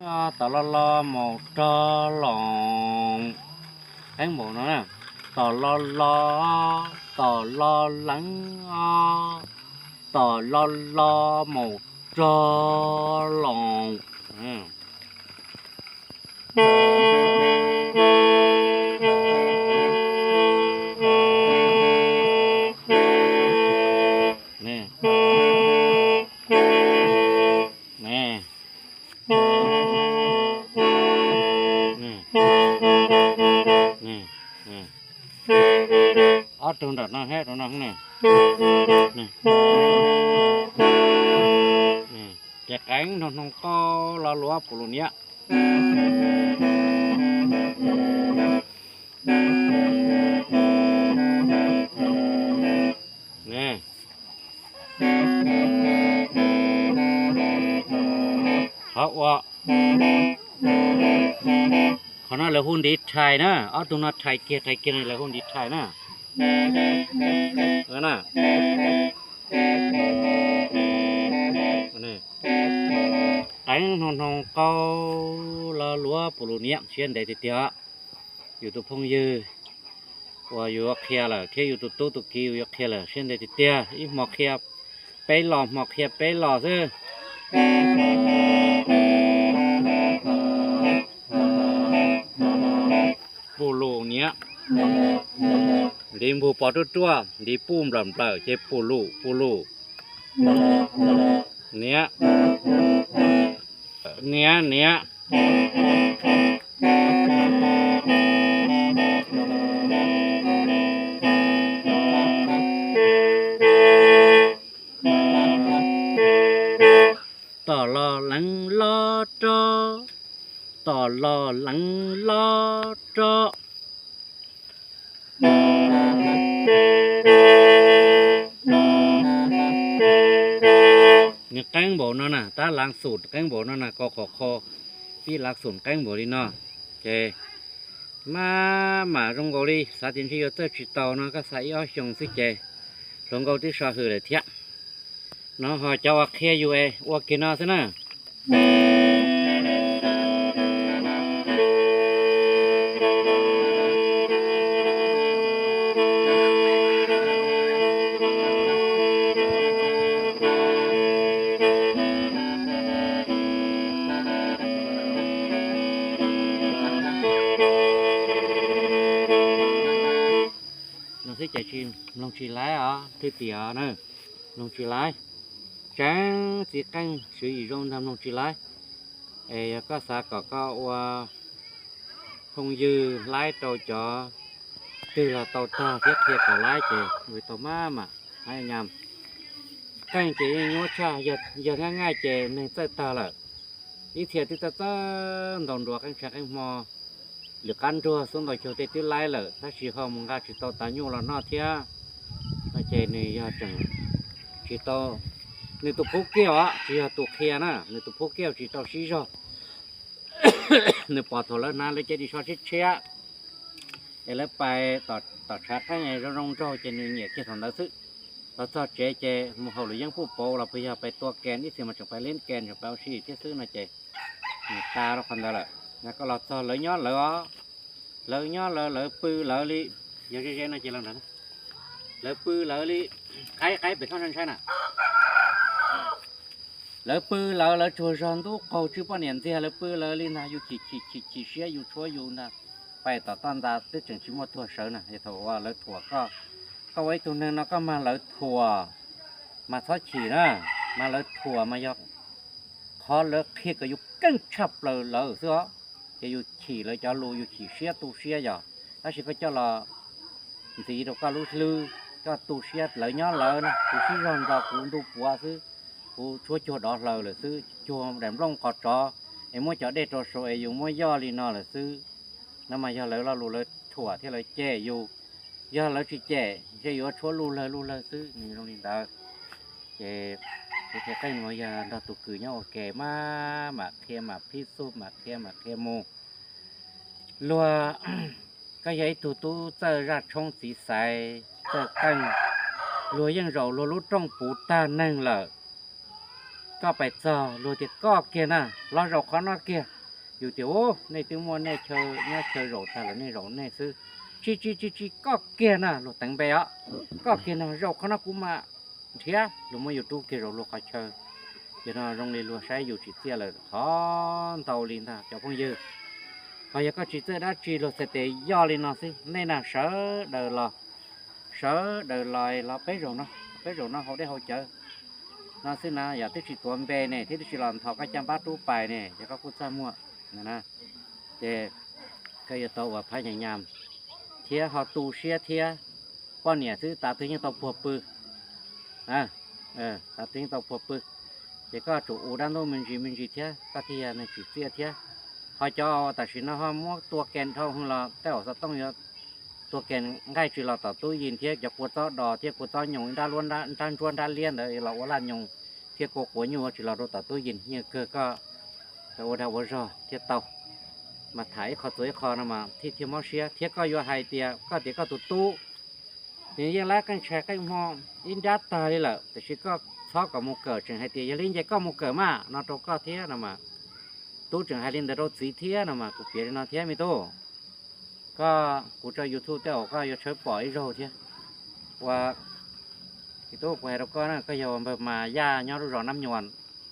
Tom los los mus rog loos. Qeeb npaum no na. Tom los los, tom los leev os, tom los los mus rog loos. Ob tug nram no thiab rau no ne. Ces qeeb hnoos hnoos qau los luav pum lus niam. Qhov ua, qhov no lawv hu ntiv rhais na, ob tug no rhais kiag rhais kiag lawv hu ntiv rhais na. Qeeb hnoos hnoos qau los luav pum lus niam siab ntev tiag tiag. Yus tus phooj ywg uas yus yuav qhia lawm thiab yus tus tub tus kiv uas yuav qhia lawm siab ntev tiag tiag, ib hmo qhia peb los hmo qhia peb los xwb. Pum lus niam. Ntiv npug pos ruaj ruaj, ntiv puj nplawm nplawm ces pum lus pum lus. Niam, niam, niam. Tom los leev los rog, tom los leev los rog. Nws qeeb npaum no na, tab lav xum qeeb npaum no na, koj qhov qho pib lav xum qeeb npaum li no. Ces maj mam zoo nkaus li, xav tias ntshe yuav txawj tsis tau no, koj xav ib ob xyoos xwb ces hluas nkauj twb so hwm lawm thiab. No ho cov uas qhia yus es ua kiag no xwb na. No xwb ces tsis mloog tsis laib os thwj tim os na, mloog tsis laib. Tseeb txiv qeej swv yim zoo ntag mloog tsis laib. Es yog koj xav kom koj ua phooj ywg laib rau cov twg los tau tag thiab qhia kom laib ces ua tau maj mam. Qeej ces yeej nyuaj tshaj, yog nqaij nqaij ces neeg txawj tag lawm. Ib txhia twb txawj txawj ntaus nruas qeej tshav qeej hmo, lwm qab nruag xub ntaus caug tej twb laib lawm tab sis ho mus nqa tsis tau tav nyuj los noj thiab. No ces nws yog tseem tsis tau, nws tus phub kiag os tsis yog tus qhia na, nws tus phub kiag tsis tau sib zog. Nws pom thaum lawv hnav lawv cev ris tsho tshiab tshiab es lawv pais tom tshav qeej zoo zoo nraug ces nws nyiam kiag thaum ntawd xwb. Los txog tsev ces mus haus luam yeeb puj pauv los puas yog pais tua kes ib txhia mas tseem pais leb kes tseem pais ua si thiab xwb no ces nws tas rau qhov ntawd lawm. Koj los txog lawv nyob lawv os, lawv nyob lawv, lawv pw lawv li. Yog ze ze no ces los nrad, lawv pw lawv li, qaib qaib pem koj ntshai ntshai na. Lawv pw lawv, lawv tsuag zog ntub qaug tswj poj niam ntxiag, lawv pw lawv li ntag, yus chim chim chim chim siab yus tshuab yus ntag. Pais tom toj ntxa twb tseem tsis muaj tuag sawv na, es thaum uas lawv thuam koj, koj ua ib tug neeg no koj mag lawv thuam mas txhob chim na, mag lawv thuam mas yog qhov lawv qhia kom yus keej tshaj plaws lawm xwb os. Ces yus chim lawv cov lus yus chim siab tu siab yog, tab sis koj coj los ntxiv rau koj lub hlwb, koj tu siab lawv nyob lawv na, kuv sib zog nto kuv ntuj puav xwb, kuv tshuab cuag dov hlaws lawm xwb, cuag daim nplooj qos tsov es muab cov dej rau saum es yus muab yoj li no lawm xwb. No mas yog lawv lo lus lawv thuam thiab lawv cem yus. Yog lawv tsis cem ntshe yuav tshuab luj lawg luj lawg xwb, nws zoo li ntawd. Ces kuv qhia qeej no yog nrog tus kws nyob ua ke mas mam qhia mam phib xub mam qhia mam qhia mus. Luag, koj yog ib tug tub txawj zaj tshoob txiv xaiv txawj qeej, luag yeej zaum luag lub rooj puv tag neeg lawm. Koj pais txog luag tias koj kiag na, los zaum qhov no kiag, Yus tias, u, nej twb muaj nej chaw nyob chaw zaum tag lawm, nej zaum nej xwb. Tsis tsis tsis tsis, koj kiag na, luag teev npe os. Koj kiag na, zaum qhov no kuv mam nrhiav. Luag muab yus rub kiag zaum luag qhov chaw. Ces no zoo li luag saib yus tsis txiaj lawm qhov ntau li ntag cov phooj ywg. Ho yog koj tsis txiaj dab tsi, luag txhais tes yoj li no xwb, nej na sawv daws los, sawv daws los los peb zaum no, peb zaum no haus dej haus cawv no xwb na, yog twb tsis tuav npe ne, thiab twb tsis los nthos koj caj npab rub pais ne, ces koj kuj txaj muag. Ces koj yuav tau ua phab nyas nyas thiab ho tu siab thiab. Poj niam xwb tas twg yeej tau puag pw, tas twg yeej tau puag pw. Ces koj tsum ua dab ntub me ntsis me ntsis thiab, koj thiaj yog neeg tsim txiaj thiab. Ho cov tam sim no ho muab tua kem dhau hwv los tej zaum xov tooj yuav tua kem nqaij tsis los tom tub yees thiab, cov kua txob dos thiab kua txob nyoos ib nrab luab nrab ntsuab nrab liab ntawd los ua laj nyoos thiab kua quav nyuj tsis los rau tom tub yees, yeej kawg koj ua dag ua zog thiaj tau. Mas tham ib qho txuas ib qho no mas thiaj thiaj mob siab thiab. Koj yuav hais tias koj tias koj tus tub ces yeej laib qeej tshais qeej hmo ib nrab tag li lawm, tiam sis koj txhob kom mus kawm, tseem hais tias yog li ces koj mus kawm mas no rau koj thiab no mas. Tub tseem hais li ntawd rau txiv thiab no mas kuv piav li no thiab me tub. Koj, kuv tso YouTube tej zaum koj yuav tshawb pom ib zaug thiab. Ua, me tub, kuv hais rau koj na, koj yog ua npawg mas Yaj nyob lub zos Nab Nyuam,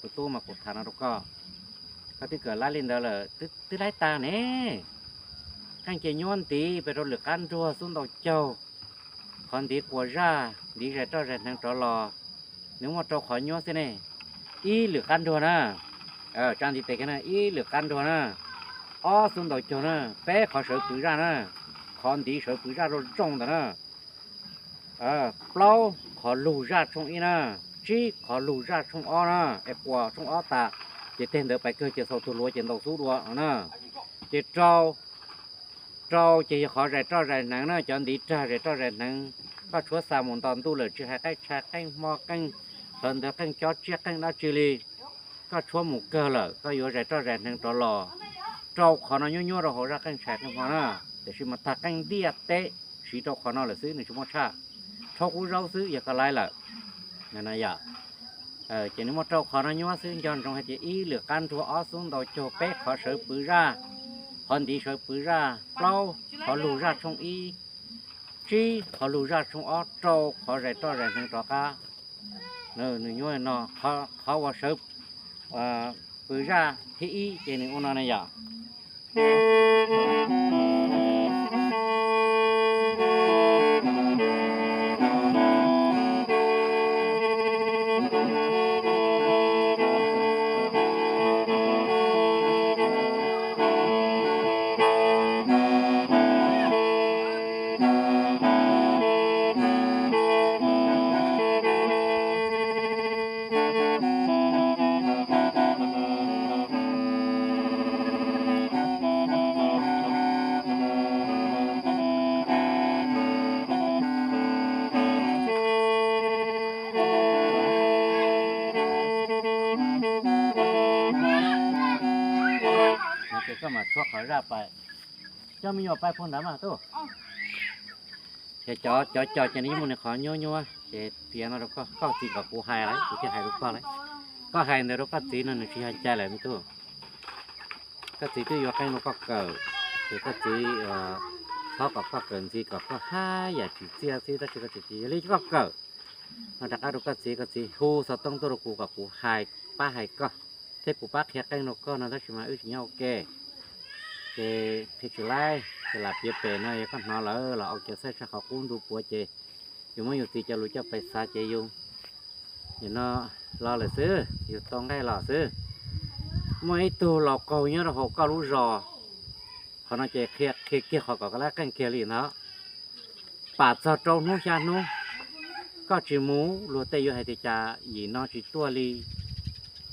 tus tub mas kuv tham no rau koj. Koj twb kawm laib li ntawd lawm, twb laib tag ne. Qeej ces nyuaj ntiv pes rau lwm qab nruag xub ntaus caug, qhov ntiv quas zaj, ntiv zais roj zais hneev rov los, nws muaj rau qhov nyuaj xwb ne. Ib lwm qab nruag na, tsa ntiv tes kiag na, ib lwm qab nruag na, ob xub ntaus caug na, peb qhov sawv pwm zaj na, qhov ntiv sawv pwm zaj zoo zoo ntawd na, plaub qhov lug zaj tshooj ib na, tsib qhov lug zaj tshooj ob na, es quas tshooj ob tas, ces teg ntawd pais kawg ces xaus tus hluav ces ntaus xub dua na. Ces rau, rau ces yog qhov zais roj zais hneev na, cov ntiv rag zais roj zais hneev, koj tshuav xa mus nto ntuj lawm tsis hais qeej tshais qeej hmo qeej hlawv ntawv qeej cob tsiaj qeej dab tsi li, koj tshuav mus kawg lawm koj yuav zais roj zais hneev rov los, rau qhov no nyuaj nyuaj rau hauv zaj qeej tshais qeej hmo na, tiam sis mas tag qeej ntiaj teb siv rau qhov no lawm xwb, nws tsis muaj tshaj, rhaub qub zaub xwb yog koj laib lawm. Yog, ces nws muaj rau qhov no nyuaj xwb, nco ntsoov hais tias ib lwm qab nruag, ob xub ntaus caug, peb qhov sawv pwm zaj, qhov ntiv sawv pwm zaj, plaub qhov lug zaj tshooj ib, tsib qhov lug zaj tshooj ob, rau qhov zais roj zais hneev rov qab. Nws nyuaj no, qhov uas sawv pwm zaj thib ib ces nws ua no ne yom. Ces koj mam tshuab qhov zaj pais, coj me nyuam pais puag nrad mas tub. Ces cov, cov cos ces nws yeej muaj nws qhov nyuaj nyuaj, ces piav no rau koj, koj txiv kom kuv hais lawm, kuv thiaj hais rau koj lawm. Koj hais ntawd rau koj txiv no nws tsis yog cai lawm me tub. Koj txiv twb yuav qeej rau koj kawm, ces koj txiv txhob kom koj kawm ntxiv, kom koj haj yam tsim txiaj xwb, tab sis koj txiv tias yog li koj kawm no rov qab rau koj txiv, koj txiv hu xov tooj tuaj rau kuv kom kuv hais, pab hais koj, thiab kuv pab qhia qeej rau koj no, tab sis mas wb tsis nyob ua ke. Ces qhia tsis laib, ces lam piav pem no, yog koj hnov lawm los ua kiav txhaj tshaj qhov qub ntu puav ces yus muab yus txiv cov lus coj pais xav ces yus, nim no los lawm xwb, yus tau nqaij los xwb. Muaj ib tug laus qaug nyob rau hauv koj lub zos, qhov no ces qhia kiag qhov kom koj laib qeej kiag li ntawd. Pam txog rau hnub xya hnub koj tsis mus, luag tej yuav hais tias cas yim no tsis tuaj li,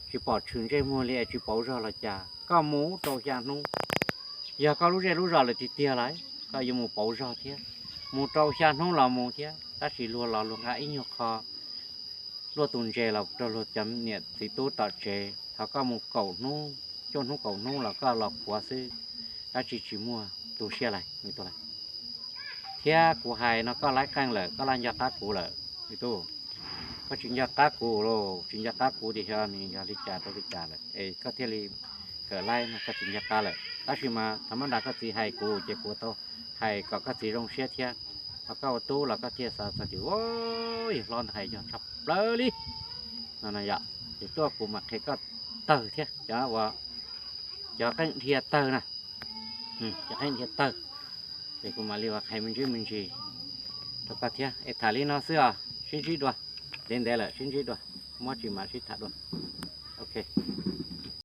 tsis pom tshwm ntsej muag li es tsis pauv zog los cas. Koj mus rau xya hnub, yog koj lub zej lub zos lawm tiag tiag lawm koj yuav mus pauv zog thiab. Mus rau xya hnub los mus thiab, tab sis luag los luag nqa ib nyuag qho luaj tus ntses los rau luag cov niam txiv tub tom tsev. Ho koj mus kaum hnub, cuaj hnub kaum hnub los koj los khuav xwb, dab tsi tsis muaj, tu siab lawm. Thiab kuv hais no koj laib qeej lawm, koj laj nco qab kuv lawm me tub. Koj tsis nco qab kuv los tsis nco qab kuv tias xyov nws yog li cas rau li cas lawm es koj thiaj li kawm laib no koj txiv nco qab lawm, tab sis mas thaum mab nram koj txiv hais kuv ces kuv tau hais kom koj txiv zoo siab thiab. Ho koj ua tub los koj thiaj xav txog tias, yog hlob ntawd hais yog tshaj plaws li no no yom. Ces tuaj kuv mam qhia koj tawg thiab, cov uas cov qeej dhia tawg na, cov qeej dhia tawg, ces kuv mam li ua qhia me ntsis me ntsis rau koj thiab. Es tham li no xwb os, sib ntsib dua, ntev ntev lawm sib ntsib dua, muab tsis mam sib tham dua. Ok.